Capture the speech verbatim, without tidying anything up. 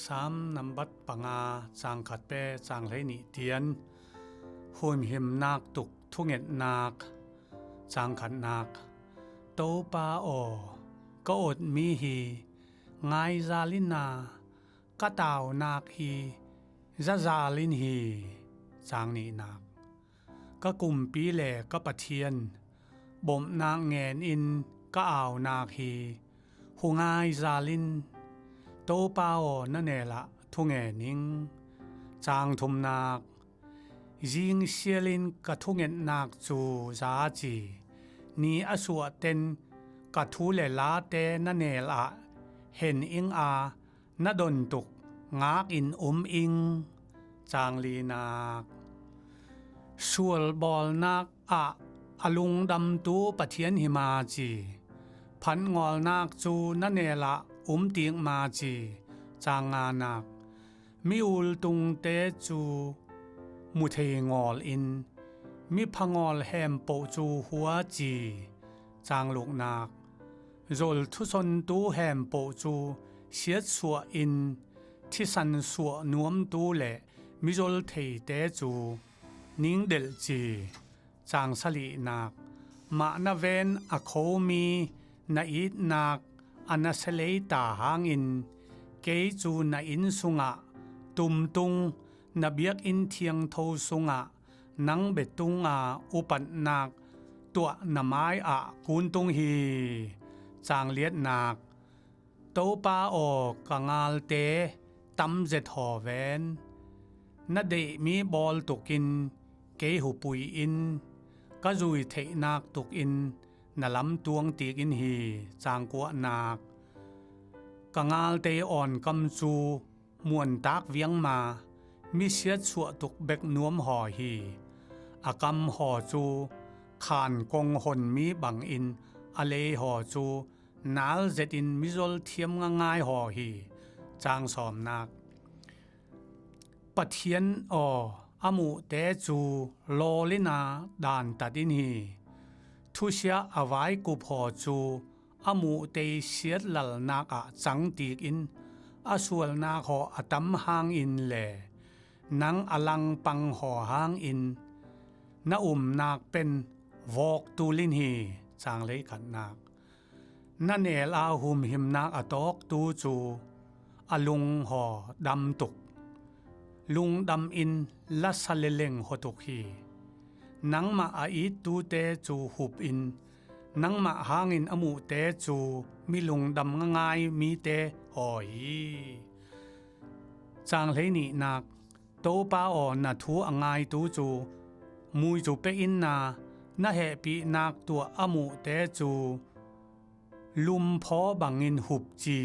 Sam nambat panga, chang khat pe chang hleini tian. Humhimnâk tuk thungetnâk. Chang khatnâk. Topa aw, ka ut mi hi, ngai zal in a, ka taunâk hi, za zal in hi. Chang nihnâk. Ka Kumpi le ka Pathian, bawmhnâk ngenin ka aunâk hi, hu ngai zal in. Topa aw, na nêlah thungen ing. Chang thumnâk. Zingsialin ka thungetnâk chu za ci, ni a suah ten ka thu le late na nêl ah hen ing a, na don tuk ngâkin um ing. Chang linâk. Sual bawlnâk ah a lungdamtu Pathian hi ma ci, phatngawlnâk chu na nêl ah um tik ma ci. Chang nganâk. Mi ultungte chu mu thei ngawlin, mi phangawl hemphoh chu hua ci. Chang luknâk. Zol thusontu hemphoh chu siatsuahin, thisan suah nuamtu le mizol theite chu ningdelh ci. Chang salihnâk. Mah na ven a kho mi na itnâk a nasia lei ta hangin, kei chu na in sungah tumtung, na biakinn thiangtho sungah nang bie tunga upatnâk tuah na mai ah kuntung hi. Chang liatnâk. Topa aw, ka ngalte tamzet haw ven. Na deih mi bawl tukin kei hupui in, ka zui theihnâk tukin na lamtuang tik in hi. Chang kuahnâk. Ka ngalte awnkam chu muantâk viang ma, mi siatsuah tuk bek nuam haw hi. A kam haw chu khan kong hon mi bangin a lei haw chu nal zetin mizol thiam ngangai haw hi. Chang sawmnâk. Pathian aw, a muhte chu lawl in a, dantat in hi. Thusia a vaikup haw chu a muhte siatlalnâk ah chang tik in, a sualnâk haw a tam hangin le nang a langpang haw hangin, na umnâk pen vawk tul in hi. Chang leikhatnâk. Na nêl a humhimnâk a tawktu chu a lung haw dam tuk, lungdamin la sa le leng haw tuk hi. Nangmah a ittute chu hupin, nangmah hangin a muhte chu mi lungdam ngangai mite haw hi. Chang hleinihnâk. Topa aw, na thu a ngaitu chu muichu pia in a, na hehpihnâk tuah a muhte chu lumphaw bangin hup ci.